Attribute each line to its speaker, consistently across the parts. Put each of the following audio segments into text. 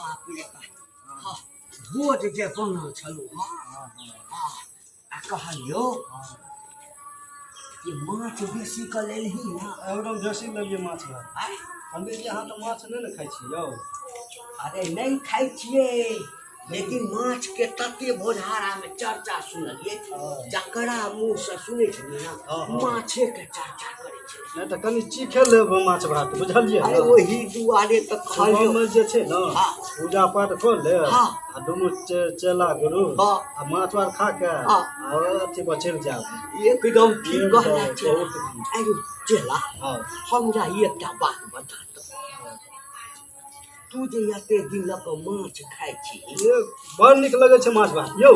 Speaker 1: बाप रे बाप। हाँ, भोज जे बनल छलू। हाँ हाँ, आ कहलियौ कि माछ बेसी कऽ लेलही ना?
Speaker 2: एकदम बेसी लेलियै माछ भात।
Speaker 1: आँय?
Speaker 2: पंडीजी, अहाँ तऽ माछ नहि ने खाइ छियै यौ?
Speaker 1: अरे नहि खाइ छियै, लेकिन माछ के तते भोजहारा में चर्चा सुनलियै, जकरा मुँह से सुनै छलियै ने, माछे के चर्चा करै छलै।
Speaker 2: नहि तऽ कनि चीखे लेब माछ भात, बुझलियै
Speaker 1: अरे
Speaker 2: ने?
Speaker 1: ओही दुआरे तऽ कहलियौ।
Speaker 2: सुबहमे जे छै ने, पूजा पाठ कऽ लेब आ दुनू चेला गुरु आ माछ भात खा के आ अथी पर चलि जायब।
Speaker 1: एकदम ठीक कहला चेला।
Speaker 2: बहुत नीक।
Speaker 1: अरे चेला, हमरा एकटा बात बता तऽ, तू जे एते दिन लऽ कऽ माछ खाइ छी।
Speaker 2: ये बड़ नीक लगै छै माछ भात यौ।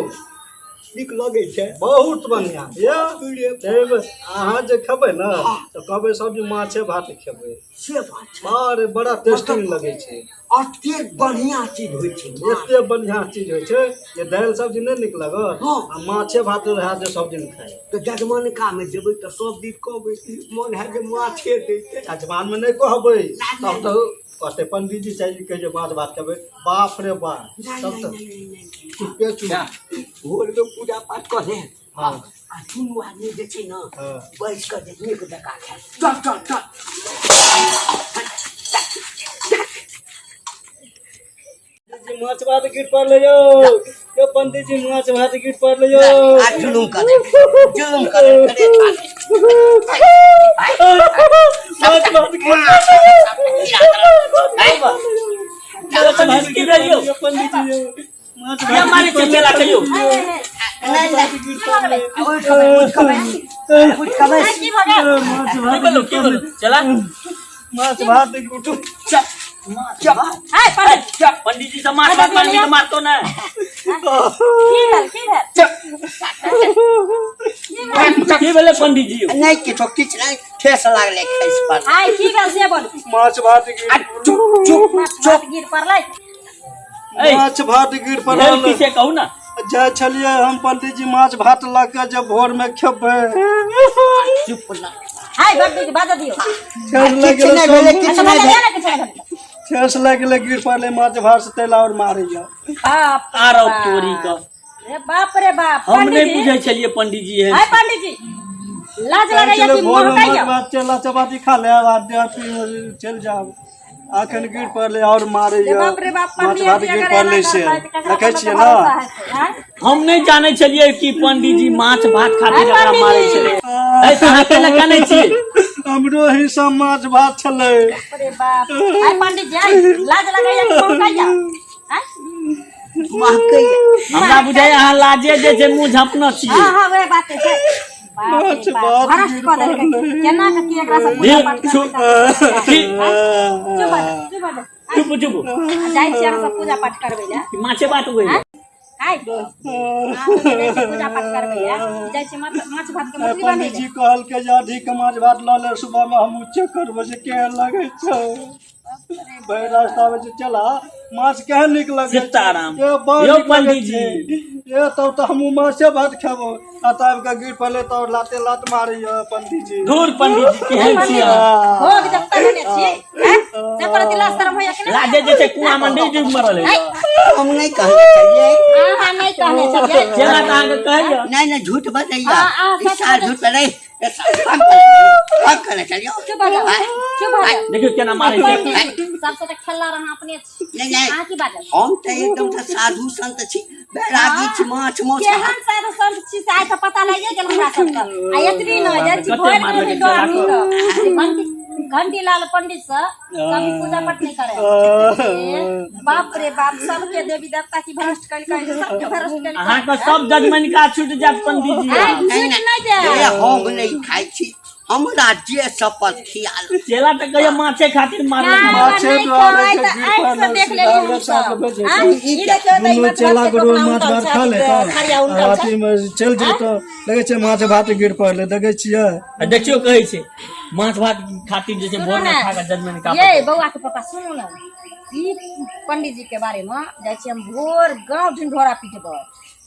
Speaker 1: नीक लगै छै?
Speaker 2: बहुत बढ़िआँ ये।
Speaker 1: रे।
Speaker 2: ताहिमे अहाँ जे खेबै ने तऽ कहबै सब जे माछे भात खेबै।
Speaker 1: से बात छै?
Speaker 2: बड़ बड़ा टेस्टी लगै छै।
Speaker 1: अतेक बढ़िआँ चीज होइ छै माछ?
Speaker 2: एते बढ़िआँ चीज होइ छै जे दालि सब्जी नहि नीक लागत आ माछे भात रहए जे सब दिन खाइ।
Speaker 1: तऽ जजमानकामे जेबै तऽ सब दिन कहबै, मोन है जे माछे दैते।
Speaker 2: जजमानमे नहि कहबै।
Speaker 1: नहि,
Speaker 2: तब तऽ कहतै पंडीजी चाहिए कहै जे माछ भात खेबै, बाप रे बाप।
Speaker 1: नहि,
Speaker 2: तब
Speaker 1: नहि,
Speaker 2: तऽ
Speaker 1: नहि, नहि, नहि।
Speaker 2: चुपे चुप।
Speaker 1: भोरमे पूजा पाठ कऽ ले आ दुनू आदमी जे छै ने, बैस कऽ जे नीक जकाँ खाय। चल चल चल।
Speaker 2: पंडीजी, माछ भात गिर पड़लै यौ। यौ पंडीजी, माछ भात गिर पड़लै यौ।
Speaker 1: आ जुलुम करे, जुलुम करे करे।
Speaker 2: माछ भात गिर
Speaker 3: पंडीजी, की भेल यौ?
Speaker 2: पंडीजी यौ, माछ
Speaker 3: किया
Speaker 2: भात
Speaker 3: मारै छियै चेला के यौ?
Speaker 1: नहि नहि, उठ कऽ बैस, उठ कऽ बैस, उठ कऽ बैस।
Speaker 4: की भऽ गेल?
Speaker 2: माछ
Speaker 3: की
Speaker 2: भात।
Speaker 3: भेलौ, की भेलौ चला?
Speaker 2: माछ भात उठू।
Speaker 1: चल।
Speaker 4: हाय पंडित।
Speaker 3: पंडीजी से माछ भात मांगबी तऽ मारतो ने।
Speaker 4: की भेल, की भेल?
Speaker 3: की भेलै पंडीजी यौ?
Speaker 1: नहि किछो, किछु नहि, ठेस लागलै, खसि पड़लै।
Speaker 4: हाय, की भेल से बोल।
Speaker 2: माछ भात
Speaker 1: आ
Speaker 2: गिर
Speaker 1: चुप चुप।
Speaker 4: माछ भात गिर पड़लै?
Speaker 3: ऐ,
Speaker 2: माछ भात गिर
Speaker 3: भेल
Speaker 2: पड़ल।
Speaker 3: की से कहू ने।
Speaker 2: जाइ छलियै हम पंडीजी माछ भात लऽ के जे भोर मे खेबै।
Speaker 1: चुप ना।
Speaker 4: हाय पंडित, बाजऽ दियौ।
Speaker 2: ठेस लागि
Speaker 1: किछु
Speaker 2: गेलै।
Speaker 1: नहि भेलै, किछु
Speaker 4: अच्छा
Speaker 1: नहि
Speaker 4: बाजऽ
Speaker 1: भेलै।
Speaker 4: दियौ ने, किछु नहि भेलै।
Speaker 2: ठेस लागि गेलै, गिर पड़लै माछ भात से, तेल आओर मारैया।
Speaker 4: बाप रे
Speaker 3: आरो
Speaker 4: बाप।
Speaker 3: तोरी के।
Speaker 4: रे बाप रे बाप।
Speaker 3: हम नहि
Speaker 4: पंडीजी।
Speaker 3: बुझै छलियै पंडीजी एहन।
Speaker 4: हाय पंडीजी, लाज लगैया
Speaker 2: छलै
Speaker 4: कि
Speaker 2: भोर मे माछ
Speaker 4: महकैया?
Speaker 2: भात चला चपाती खा लेब आ चलि जायब। अखन गिर पड़लै आओर
Speaker 4: रे
Speaker 2: मारैया।
Speaker 4: बाप रे बाप।
Speaker 2: माछ
Speaker 4: पंडित
Speaker 2: भात
Speaker 4: जी
Speaker 2: गिर
Speaker 4: अगर
Speaker 2: पड़लै
Speaker 4: एना
Speaker 2: से
Speaker 4: करतै तऽ ककरा
Speaker 2: देखै
Speaker 4: पर
Speaker 2: छियै
Speaker 4: भरोसा
Speaker 2: ने?
Speaker 4: हेतै, आँय?
Speaker 3: हम नहि जानै छलियै कि पंडीजी माछ भात खातिर
Speaker 4: हाय
Speaker 3: एकरा मारै
Speaker 4: पंडीजी।
Speaker 3: छलै। ऐ, तऽ अहाँ कैला कानै छियै?
Speaker 2: हमरो हिस्सा माछ भात छलै।
Speaker 4: बाप रे बाप। हाय पंडित जी, आँय, लाज लगैया कि महकैया? आँय?
Speaker 1: महकैया।
Speaker 3: हमरा बुझाइ अहाँ लाजे जे छै मुँह झपने छियै।
Speaker 4: हाँ हाँ, वएह बात छै। बाप
Speaker 2: माछ
Speaker 4: रे बाप,
Speaker 2: भात
Speaker 4: भ्रष्ट
Speaker 2: गिर
Speaker 4: कऽ देलकै।
Speaker 2: पड़लै।
Speaker 4: केना कऽ की एकरा सब पूजा पाठ करबै?
Speaker 3: की?
Speaker 4: चुप भऽ जा, चुप भऽ जा।
Speaker 3: चुप चुप।
Speaker 4: जाइ छी अहाँ सब पूजा पाठ करबै लए।
Speaker 3: माछे भात उगै।
Speaker 4: आइ अहाँ सब जे जाइ छी पूजा पाठ करबै लए, जाइ छी माछ माछ भात के मछली बनै
Speaker 2: पंडीजी कहलकै जे अधिक माछ भात लऽ ले, सुबह मे हमहूँ चेक करबै जे केहन लगै छै। भरि रास्ता मे जे चला माछ केहन नीक लगै छै।
Speaker 3: सीताराम।
Speaker 2: ए, बड़
Speaker 3: यौ
Speaker 2: नीक लगै
Speaker 3: पंडीजी।
Speaker 2: छै। ए, तब तऽ हमहूँ माछे भात खेबो। आ तब आबि कऽ गिर पड़लै तऽ लाते लात मारैया पंडीजी।
Speaker 3: धूर पंडीजी, केहन छी अहाँ?
Speaker 4: भोग जब तक ने छी, हैं? से पर लाज शरम होइया कि नहि?
Speaker 3: लाजे जे छै कुआं मे नहि डूबि मरल है।
Speaker 1: हम नहि कहने छलियै।
Speaker 4: अहाँ नहि कहने छलियै?
Speaker 3: चेला तऽ अहाँके कहैया।
Speaker 1: नहि नहि, झूठ बजैया।
Speaker 4: हाँ, हाँ,
Speaker 1: ई
Speaker 4: सच
Speaker 1: सार
Speaker 4: बजै।
Speaker 1: झूठ बजै। हम कहने छलियौ।
Speaker 4: चुप भऽ जाउ, चुप भऽ जाउ।
Speaker 3: देखियौ केना मारै छै।
Speaker 4: पंडीजी, सबसँ तऽ खेलला रहा अपने छी।
Speaker 1: नहि नहि।
Speaker 4: अहाँ की बाजब?
Speaker 1: हम तऽ एकदम से साधु संत छी, बैरागी छी, माछ मांस
Speaker 4: केहन साधु संत छी से आइ तऽ पता लागिए गेल हमरा सबके। आ एतबी नहि, जाइ छी
Speaker 3: कते
Speaker 4: भरि
Speaker 3: मारलकै
Speaker 4: दिन डोरा
Speaker 3: चेला?
Speaker 4: पीटब। घंटी घंटी लाल पंडित से कभी पूजा पाठ नहीं करे। ए, बाप रे बाप, सबके देवी देवता की भ्रष्ट कलकै, सबके भ्रष्ट कलकै।
Speaker 3: अहाँके सब जजमनिका छूटि जायत पंडीजी।
Speaker 4: आइ छूटि नहि
Speaker 1: ए,
Speaker 4: जाय।
Speaker 1: हम नहि खाइ छी, हमरा जे शपथ खियाल।
Speaker 3: चेला तऽ कहैया माछे खातिर मारलक।
Speaker 4: खाय
Speaker 2: माछे
Speaker 4: नहि
Speaker 2: दुआरे
Speaker 4: खाय
Speaker 2: जे
Speaker 4: तऽ
Speaker 2: गिर
Speaker 4: आँखि से
Speaker 2: पड़लै
Speaker 4: देख
Speaker 2: सीधा
Speaker 4: लेलियै
Speaker 2: ओकरा साथ
Speaker 4: हमसब।
Speaker 2: भेजै
Speaker 4: आँय,
Speaker 2: छै।
Speaker 4: ई देखियौ तऽ ई
Speaker 2: दुनू
Speaker 4: माछ
Speaker 2: चेला
Speaker 4: भात के
Speaker 2: गुरु
Speaker 4: टोकना
Speaker 2: माछ
Speaker 4: उनटल
Speaker 2: भात
Speaker 4: छै,
Speaker 2: खा ले
Speaker 4: खरिया
Speaker 2: तऽ
Speaker 4: उनटल छै।
Speaker 2: रातिमे चलि जेतौ। लगै छै माछ भात गिर पड़लै, देखै छियै?
Speaker 3: आ देखियौ, कहै छै माछ भात खातिर जे छै
Speaker 4: सुनू
Speaker 3: भोर मे
Speaker 4: ने
Speaker 3: खा कऽ जजमनिका।
Speaker 4: ये बौआ के पापा, सुनू ने, ई पंडित जी के बारे में जाइ छी हम भोर गाँव ढिंढोरा पिटबै।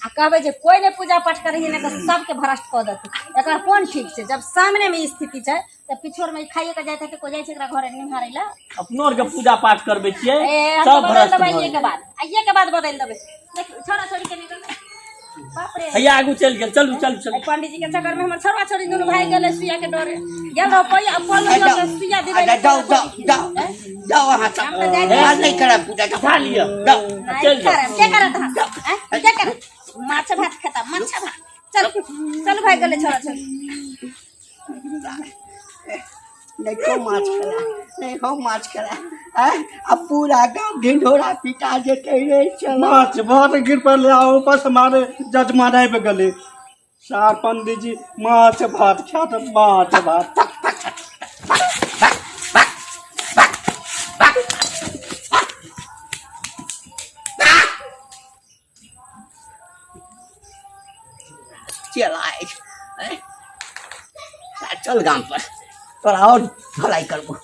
Speaker 4: आ कहबै जे कोइ नहि पूजा पाठ करै छै, नहि तऽ सबके भ्रष्ट कऽ देतै। एकर कोन ठीक छै? जब सामने मे स्थिति छै तऽ पिछोर मे खाइए के जाइत हेतै। कोइ जाइ छै एकरा घरे निहारै लए?
Speaker 3: अपनो आरके पूजा पाठ करबै छियै।
Speaker 4: ए, हम
Speaker 3: सब
Speaker 4: तऽ बदलि
Speaker 3: भ्रष्ट
Speaker 4: देबै
Speaker 3: भऽ
Speaker 4: आइए के
Speaker 3: गेल।
Speaker 4: बाद, आइए के बाद बदलि देबै। देखियौ, छोड़ा छोड़ी के निकल। बाप रे!
Speaker 3: हैया आगू चलि गेल। चलू चलू चलू।
Speaker 4: एहि पंडीजी के चक्कर में हमर छोड़ा छोड़ी दुनू भाई गेलै सुइया के डरे। गेल रहो पैया पल के सुइया दिबै।
Speaker 1: अच्छा, जाउ जाउ जाउ जाउ अहाँ सब।
Speaker 4: हम तऽ जाइ छी।
Speaker 1: आ, नहि करब पूजा, जाउ।
Speaker 3: उठा लिअ।
Speaker 1: जाउ।
Speaker 4: नहि
Speaker 3: चलि जाउ।
Speaker 4: करब। के करत अहाँ सब? आँय? के करत? माछ भात खेता, माछ भात। चल चल, भाई गेलै छोड़ा छोड़ी।
Speaker 1: नहि तो माछ खेला, नहि हम माछ खेला। आँय, आ पूरा गाँव ढिंढोरा पिटा जेतै रे। चल।
Speaker 2: माछ भात गिर पड़ले आ ऊपर से मारे जजमान आबि गेलै। सार पंडित जी माछ भात खात, माछ भात।
Speaker 1: चल आइ, आँय? आ, चल गाम पर, तोरा आओर भलाई करबो।